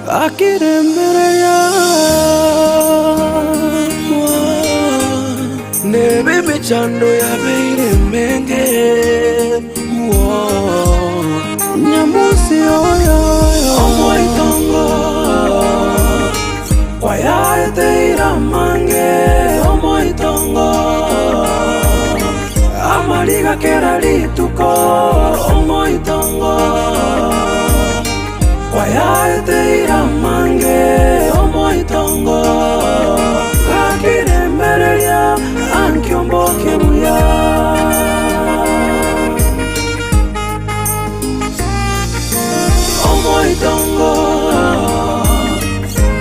Gakiremereria Nebe emechando yabeire emenge Nyamusi oyo omoitongo Kwayaeteire amange omoitongo Amariga kera rituko omoitongo Kwayaeteire amange omoitongo, Gakiremereria ankio mboke buya. Omoitongo,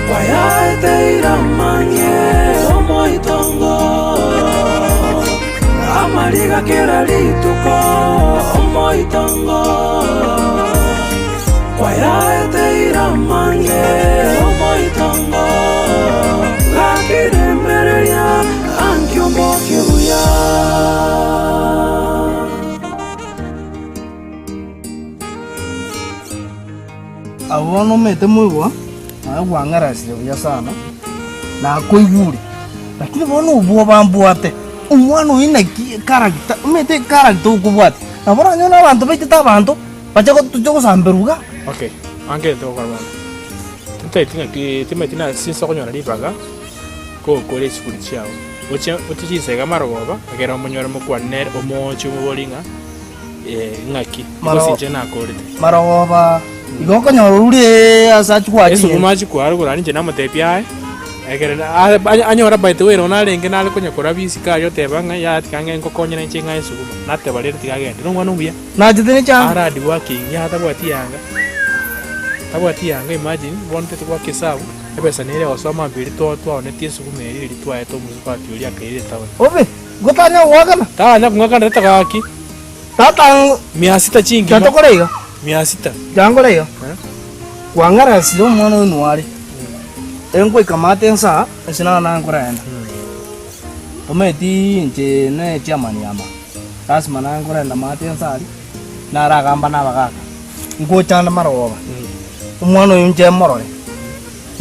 Kwayaeteire amange omoitongo, Amariga kera rituko omoitongo. Kwayaeteire amange omoitongo, gakiremereria ankio mboke buya. Abwo bono omanyete moigwa, naye gwang'erasire buya sana, nakoigure, lakini bono obwoba mbwate, omwana oyio naki echaracter, omanyete echaracter okobwate, nabo oranyore abanto baitete abanto. Bache gotucha gosamberwa iga. Okay, ange egento togokora bono, tintaeti ng'aki timanyeti na since okonyora ribaga, kogokora esukuru chiago, oche oche chinsa iga marogoba, ekero omonyore mokwane nere, omooche omoborie ng'a ng'aki, Maro- gose inche nakorete. Marogoba igo okonyora orure ase achia goacha Esukuma achia koa rogoro aria inche namotebia aye, ekere na a- anya- anyora by the way nonye narenge nare konya korabia isiko aria oteba ng'a yaya tiga ng'e ngokonyera inche ng'ae esukuma, nateba rende tiga agende, na omwana omuya. Nachete ne chianga. Are hard working yaye tabwati yanga, tabwati yanga imagine bono tete goaka esabu, ebesa nere egosoma mambia eria twa twaonetie esukuma eria eria twaete omosubati oria akaira etown. Obe, gotanya goakana. Tanya kong'akana tata gaki. Tata ang'. Mia sita chingima. Tiga tokore iga. Mia sita. Tiga nkore iga. Kwang'arasire omwana oyo nware, engoika maate ensaa, ase naro nankorenda. Tomanyeti inche ne chairman ya maa. Lasima naye nkorenda maate ense aria, naragamba na abagaaka, ngochande marogoba, omwana oyo inche morore,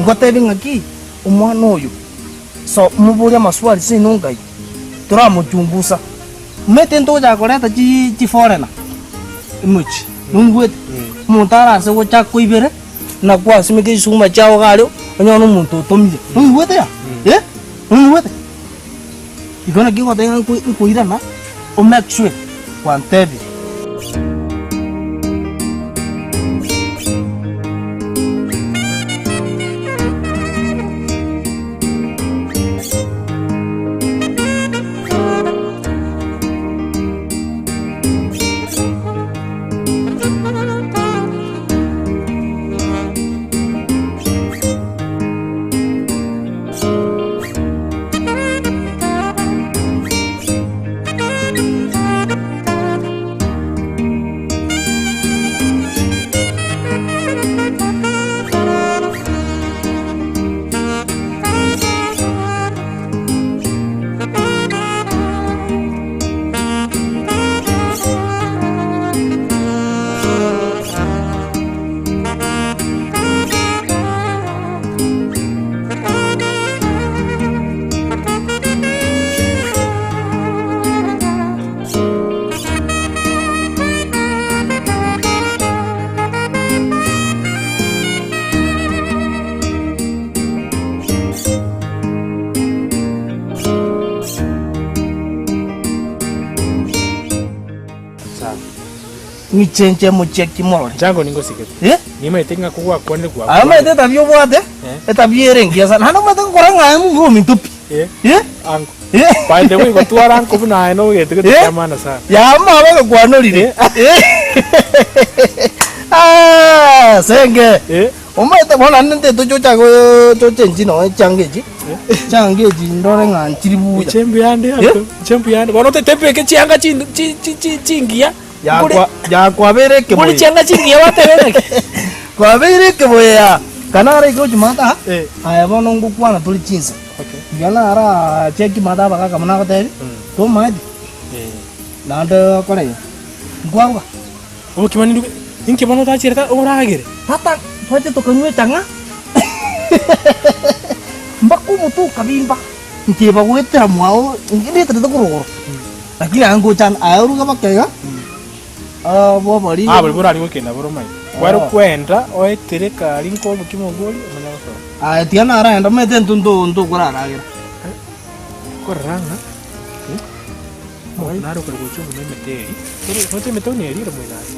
ngotebi ng'aki, omwana oyo, so moborie amaswali seino ngai, toramochungusa, omanyete ntogochaka koreta chi chiforeigner emochie, nonigwete? Omonto arase gocha akoibere, na kwasimeka chisukuma chiago iga aria, onyore omonto otomire, nonigwete ya? Eh, nonigwete? Igo naki ngoteba ng'a nkoirana, o make sure kwantebire. Ng'iche inche mochie morore. Chango ningosigete. Eh? Nimaete ng'a kogwakwanire Aye gwakwanire. omanyete etabia obwate, etabia ere engiya sana. Naende omanyete gokora ng'a aye momura ominto pi. Eh? Eh? Ango. Eh? By the way, gotwara anko buna aye nogete gete Eh? kia maana sana. Yaa mama egekwanorire. Eh? Ah, senge. Eh? Omanyete bono naende nte tochocha go tochenchi nonya chianga echi. Chianga echi ndore ng'a nchiri buya. Inche mbuyande Eh? anto. Inche mbuyande. Bono otete mbeke chianga chin chi chi chi chingiya. Yakwa yakwabeire Bori ekeboye. chianga chingiya gwateba ng'aki? Kwabeire ekeboye yaa. Kana araike gochia maate aa, Eh. aye bono ngokwana tore chinsa. Okay. Iga nara cheki maate abagaka buna agotebi, tomaeti, naende okore iga. Nkwaruga. Obokima ninduge, inki bono otachierete oragere? Tata, twache tokanywa echang'a. Mpaka omote okabimba, nkeba goetera mwao, ngeterete korwa igoro. Lakini aye ngocha aye oruge baka iga, bw'obori. Ah, bori borari gokenda bore omanyete. Kware kwenda oetere ekari nko obokima obwo orie omanye gosoka. Aye tiga naraenda omanyete intwe nto ntokoraragera. Korora ng'a omonto nare okare gocha omuna emete eria, ere omanyete emete buna eria ere moino ase.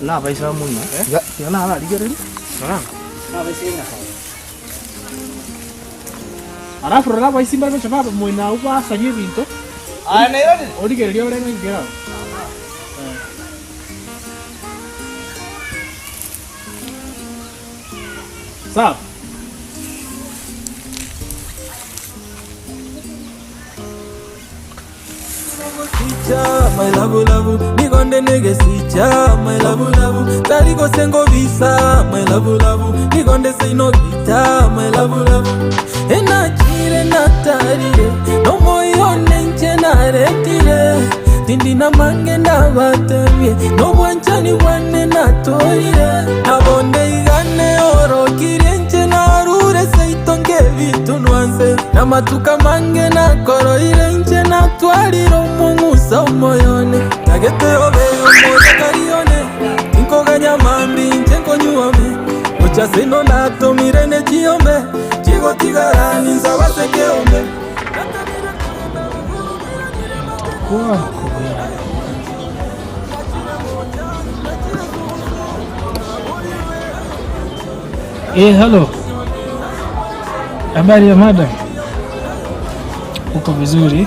Nabaisa moino, tiga tiga nararigereria. Rora ng'a. Nabaisa enyasae. Alafu rora abaisi mbare gocha baba moino abwo basaria ebinto, Aye nairanire. origereria ore ng'a inki kerao. Sawa. My love, love, nigo nde negesicha my love, love, tari gose ngobisa my love, love, nigo nde seino gita my love, love, enachire natarire nomoyo one inche naretire tindi namange ndabatebie nobwanchani bwane natorire nabo ndeigane orokirie inche narure seito nkebitunwa nse Namatuko amange nakoroire inche natwarire omong'uso omoyo one, Ntagete obe omochakari one, tinkoganya mambia inche nkonyuome, Gocha seino natomire ne chiombe, chigotigara ninsabe ase ekeombe. Eh, hello. Habari ya madam? Uko vizuri?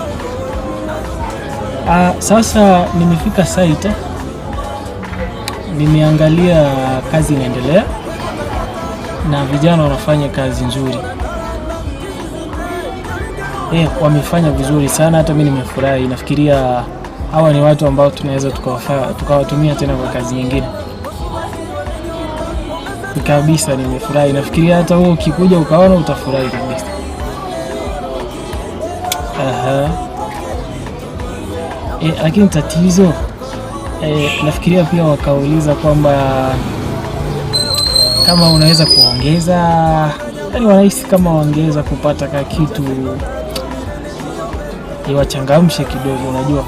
Ah, sasa nimefika site. Nimeangalia kazi inaendelea na vijana wanafanya kazi nzuri. Eh, wamefanya vizuri sana, hata mimi nimefurahi. Nafikiria hawa ni watu ambao tunaweza tukawatumia tena kwa kazi nyingine. Kabisa nimefurahi. Nafikiria hata wewe ukikuja ukaona utafurahi kabisa. Aha. E, lakini tatizo e, nafikiria pia wakauliza kwamba kama unaweza kuongeza, yaani wanahisi kama wangeweza kupata ka kitu iwachangamshe kidogo, unajua.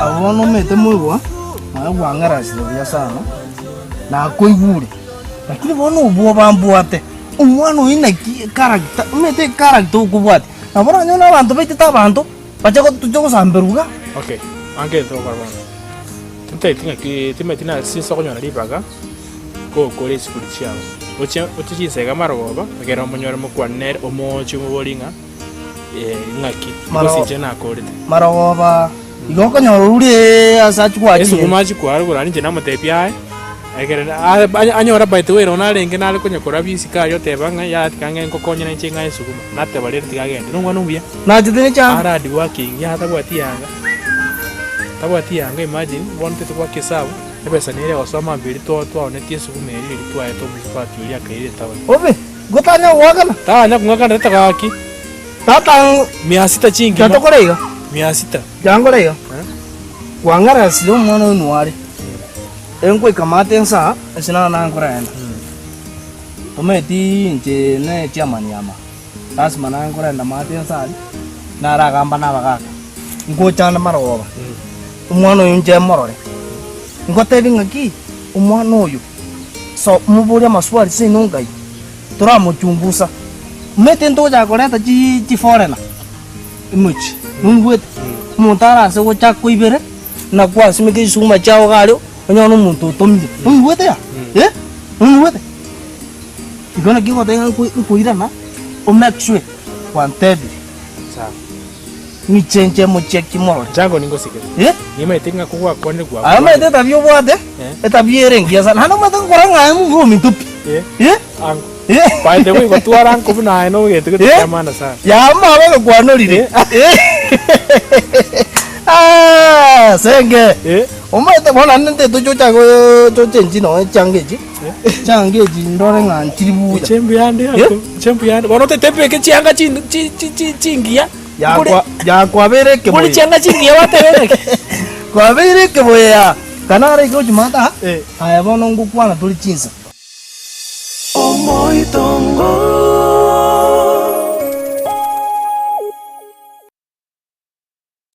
Abwo bono omanyete moigwa, naye gwang'arasire buya sana, nakoigure, lakini bono obwoba mbwate, omwana oyio naki echaracter, omanyete echaracter okobwatia, nabo oranyore abanto baitete abanto, bache toche gosamberwa iga. Okay, ange egento ogokora bono, tintaeti ng'aki timanyeti nase inse okonyora ribaga. Gokora esukuru chiabo, oche oche chinsa iga marogoba, ekero omonyore mokwane nere, omooche omoborie ng'a ng'aki, Maro- gose inche nakorete. Marogoba igo okonyora orure ase achia kwachire. Esukuma achia kwarugura aria inche namotebia aye, ekere na- a- anyore by the way nonye narenge nare konya korabia isiko aria oteba ng'a yaya tiga ng'ende nkokonyera inche ng'aye esukuma, nateba rende tiga agende, nomwana omuya. Nachete ne chianga. Are hard working, yaya tabwati yanga, tabwati yanga imagine, bono titobwati esabu. Ebesa nere egosoma mambia eria twaonetie esukuma eria eria twaete omosubati oria akaira etaoni. Obe, gotanya goakana. Tanya kong'akana tata gaki. Tata ang'. Mia sita chingima. Tiga tokore iga. Mia sita. Tiga nkore iga. Kwang'arasire omwana oyo nware. Engoika maate nsa, ase naro nankorenda. Tomanyeti inche ne chairman ama. Lasima nankorenda maate nsa aria, naragamba na abagaka. Ngochanda marogoba, omwana oyo inche morore. Ngotebi ng'aki, omwana oyo, so moborie amaswali seino ngai, toramochungusa. Omanyete ntogochaka koreta chi chiforeigner emochie, noigwete? Omonto arase gocha koibere, na kwasimeka chisukuma chiago iga aria, onyore na omonto otomire, noigwete ya? Eh, noigwete? Igo naki ogoteba ng'a nkoirana, o make sure kwantebire. Sawa. Ng'iche inche mochie ki morore. Chango ningosigete. Eh? Nimaete ng'a kogwakwanire Aye omanyete etabia obwate, etabia ere engiya sana. Naende omanyete gokora ng'a aye momura ominto pi. Eh. Eh? Ango. Eh? By the way, gotwara ango buna aye nogento gete Eh? kia maana sana. Yaa mama egekwanorire. Eh? Ah, senge. Eh? Omanyete bono naende nte tochocha go tochenchi nonya chianga echi. Chianga echi ndore ng'a nchiri buya. Inche mbuyande Eh? ango. Inche mbuyande. Bono otete mbeke chianga chin chi chi chi chingiya. Yakwa yakwabeire Bori ekeboye. chianga chingiya gwateba ng'aki? Kwabeire ekeboye yaa. Kana araike gochia maate aa, aye bono ngokwana tore chinsa.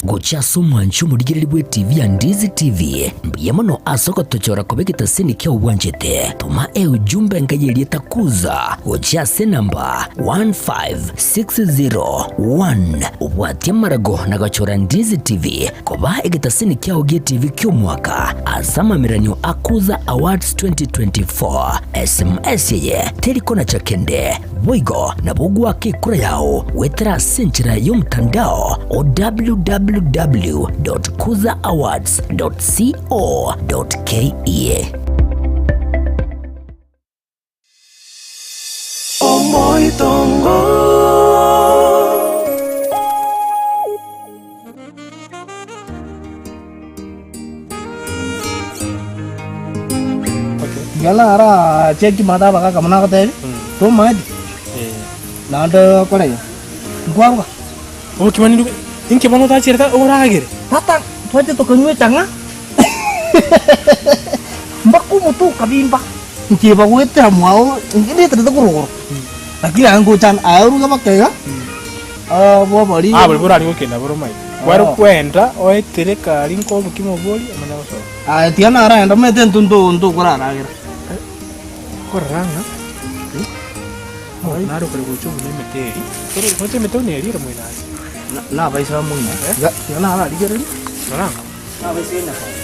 Gochia ase omwanchi omorigereria bw'etibi ya Ndizi TV, mbuya mono ase ogotochora koba egetaseni kiao bwanchete. Toma eujumbe enka y'erieta Kuza gochia ase enamba 15601 obwatie amarago na gochora Ndizi TV koba egetaseni kiao gi'etibi ki'omwaka ase amameranio a Kuza Awards 2024. SMS eye teri konacha kende. Boigo nabo ogoaka ekura yao goetera ase enchera y'omotandao o www.kuzaawards.co.ke. Omoitongo. Tiga nara cheki maate abagaka buna agotebi, tomaeti, naende okore iga, nkwaruga. Obokima nindwe, inki bono otachierete oragere? Tata, twache tokanywa echang'a, mpaka omote okabimba, nkieba goetera mwao, ndeterete korwa igoro, lakini aye ngocha aye oruge mpaka iga. Bw'obori. Ah, bori borari gokenda bore omanyete. Kware kwenda oetere kari nka obokima obori omanye gosoa. Aye tiga naraenda omanyete intwe nto ntokoraragera. Korora ng'a nare okore gocha obuna emete eria, oche emete buna eria ere moino ase. Nabaisa moino, tiga tiga nararigereria. Rora ng'a. Nabaisa enyasae.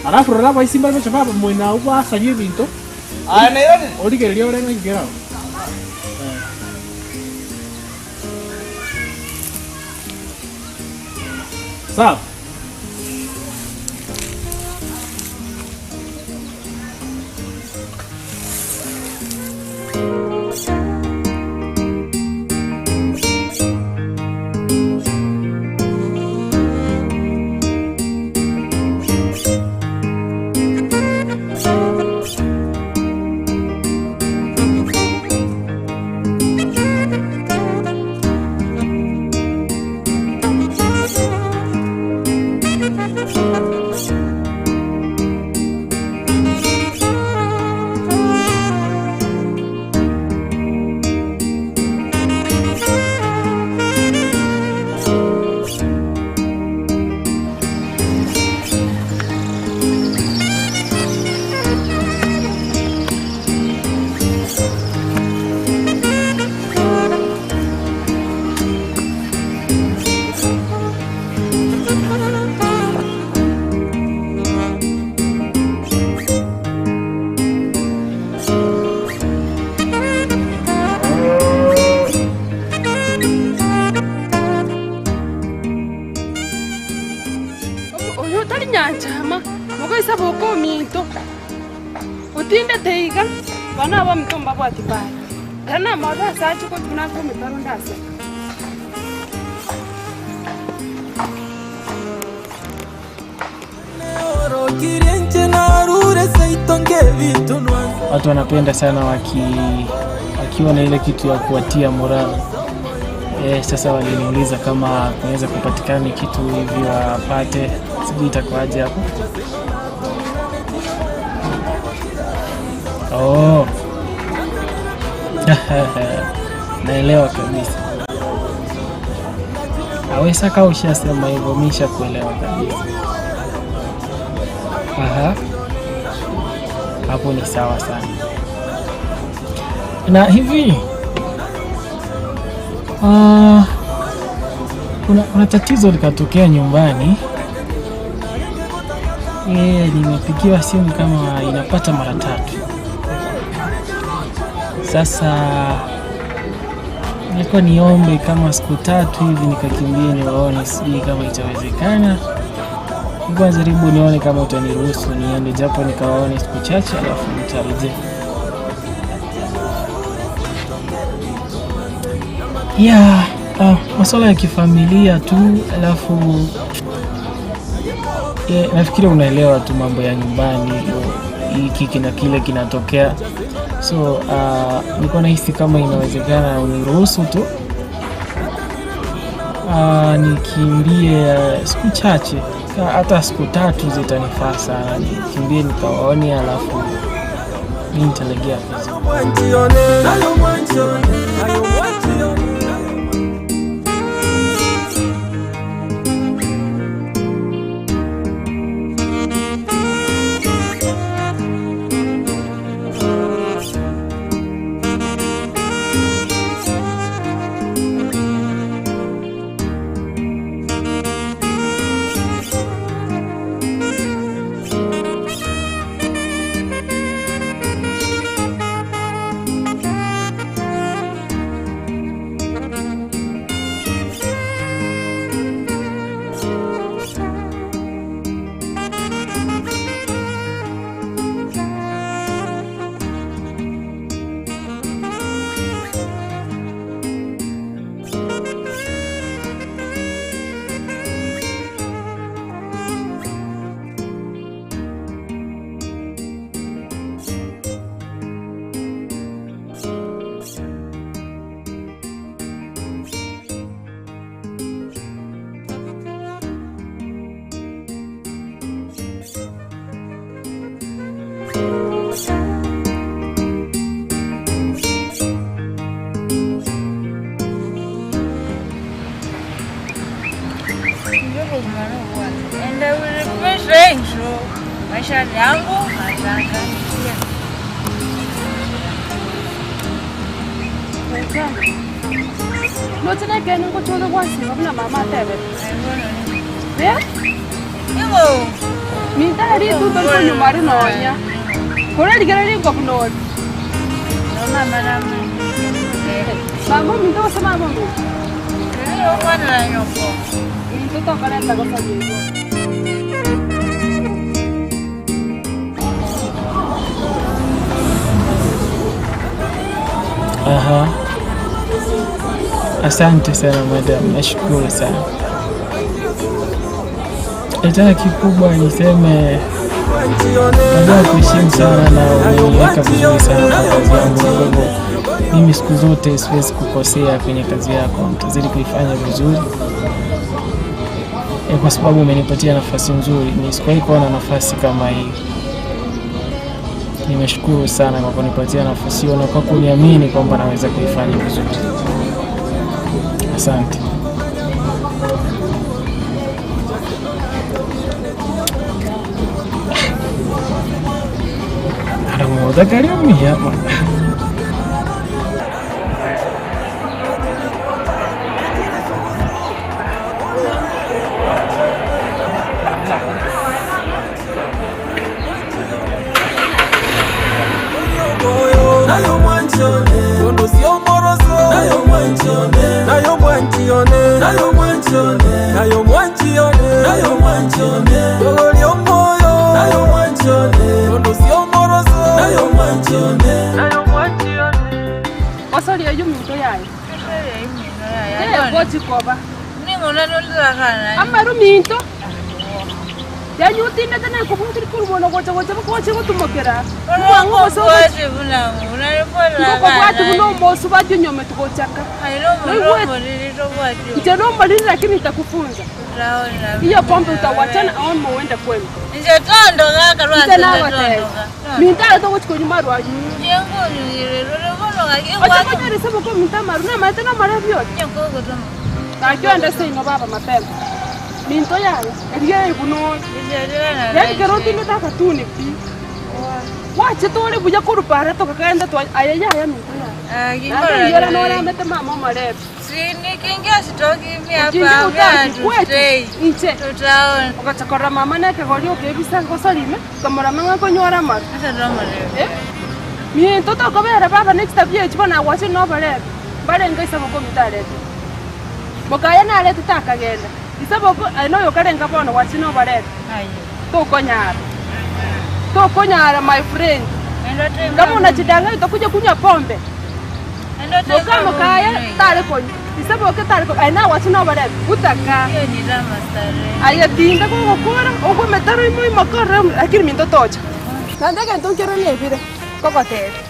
Alafu rora abaisi mbare gocha baba moino abwo basaria ebinto. Aye nairanire. Origererie ore ng'a inki kerao. Sawa. Oyo tari nyanchama, mogaisa boka ominto, otindete iga, bana abaminto mbabwati bare. Ekero namorora ase ache gotuna ase ometaro ndaseka. Watu wanapenda sana waki wakiwa na ile kitu ya kuwatia morali. Eh, sasa waliniuliza kama kunaweza kupatikana kitu hivi wapate, sijui itakuwaje hapo. Oh. Naelewa kabisa. Awesa kama ushasema hivyo, mimi nishakuelewa kabisa. Aha. Hapo ni sawa sana. Na hivi ah, kuna tatizo likatokea nyumbani. E, nimepigiwa simu kama inapata mara tatu sasa. Nilikuwa niombe kama siku tatu hivi nikakimbie niwaone, sijui kama itawezekana. Nilikuwa jaribu nione kama utaniruhusu niende japo nikawaone siku chache, alafu nitarejea. Yeah, masuala ya kifamilia tu, alafu yeah, nafikiri unaelewa tu mambo ya nyumbani, hiki na kile kinatokea, so nilikuwa nahisi kama inawezekana uniruhusu tu. Nikimbie siku chache hata siku tatu zitanifaa sana, nikimbie nikawaone, alafu mi nitalegea vizuri. And I will refresh maisha yangu matanga. Noche nekeene ngochore gwasiba buna mama atebete. Eh? Igo. Minto aria rituko rikonyuma aria nonya. Kore rigereria rinko buna ore. No mama rama. Mama ominto gose mama ominto? Rero okwanera nyoko. Minto tokorenta gosabia igo. Aha. Asante sana madam, nashukuru sana. Tena kikubwa niseme najua kuheshimu sana na umeniweka vizuri sana kwa kazi yangu, na kwa hivyo mimi siku zote siwezi kukosea kwenye kazi yako, nitazidi kuifanya vizuri kwa sababu umenipatia nafasi nzuri. Ni sikuwahi kuwa na nafasi kama hii. Nimeshukuru sana kwa kunipatia nafasi hiyo na kwa kuniamini kwamba naweza kuifanya vizuri. Asante. Aramuodakariumia Osoria eyio minto yaye. Tegochi koba. Amaru minto. Yaani otindete na ekobua tiri korwa bono gocha gocha mpaka oche gotumokera. Omwang'u gose ogochi. Ngokobwati buna omosubati onyometi gochaka. Noigwete? Inche nomoriri lakini nitakufunza. Hiyo pombe utawachana ama uende kwenu. Inche nagotebia. Minto are togochi konywa marwa ayio. Oche konywa risabu kwa minto amarwa namaete nomorembe oria. Gaki oende seino baba mapema. Minto yaya, eria eye buna ore. Yaani ekero otindete akatuni pi, gwachete ore buya korwa paara tokagenda twa aye yaya minto yaya. Naende iyora noremete mama omorembe. Okinge otaki kwetu inche. Ogocha korora mama na ekegori okebisa gosori ime, okamorama ng'a nkonyora amaru. Eh? Minto tokobera baba ne chitabia echi bono agwachire na oborembe, mbarenge ase obokomito arete. Mokaye naretete akagenda, ise boko aye noyo okarenga bono gwachire noborembe. Tokonyara. Tokonyara my friend. Kama unachidanganya utakuja kunywa pombe. Moka mokaye tare konywa. Ise boke tare konywa. Aye nagwachire noborembe. Butaka. Aye tinda kogokora, ogwe emetaro ime oimoke orore lakini minto tocha. Naende egento nkere nebire, nkogotebia.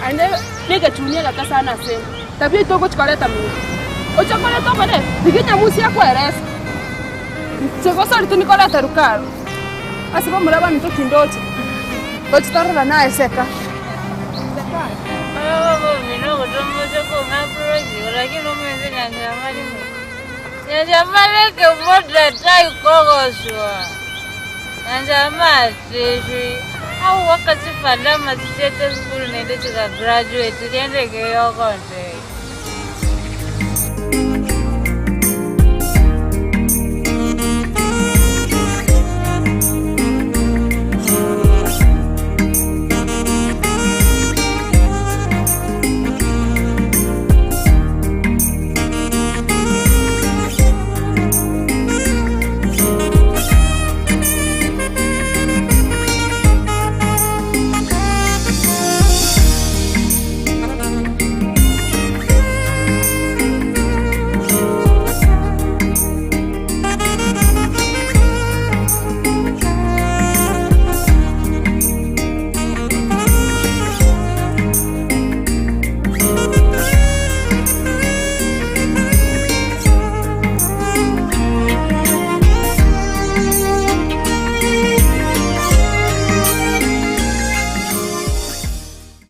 Aye negechunia egeke sana ase tabia eye togochi koreta minto. Oche koreta obore, rigia enyamusi akwerese. Inche gose tindikoreta rukaro. Ase bamura baminto tindoche. Tochi tororane aye seka.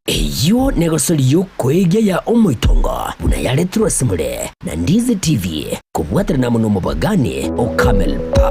Eyio negosori y'okoegia ya omoitongo buna yaretirwe ase more na Ndizi TV kobwaterana amo nomobagani o Camel Park.